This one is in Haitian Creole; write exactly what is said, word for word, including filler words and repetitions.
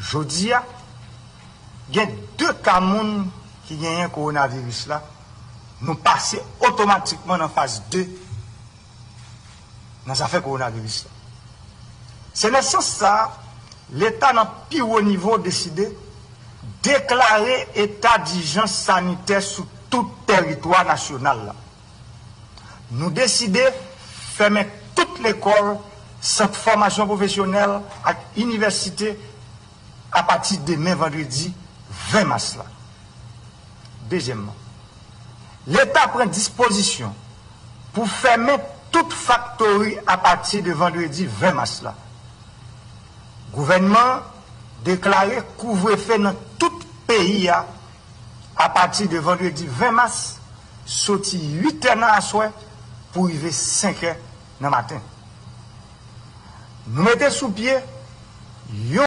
Jodi a, gen de ka moun ki genyen kowonaviris la, nou pase otomatikman nan faz de nan zafè kowonaviris la. Se nan sans sa a, Leta nan pi wo nivo deside deklare eta dijans sanitè sou tout tèritwa nasyonal la. Nou deside fèmen tout lekòl, sant fòmasyon pwofesyonèl ak inivèsite apati demen vandredi ven mas la. Dezyèmman, Leta pran dispozisyon pou fèmen tout faktori apati de vandredi ven mas la. Gouvènman an deklare kouvrefe nan tout peyi a apati de vandredi ven mas, soti uit è nan aswè pou rive senk è nan maten. Nou mete sou pye yon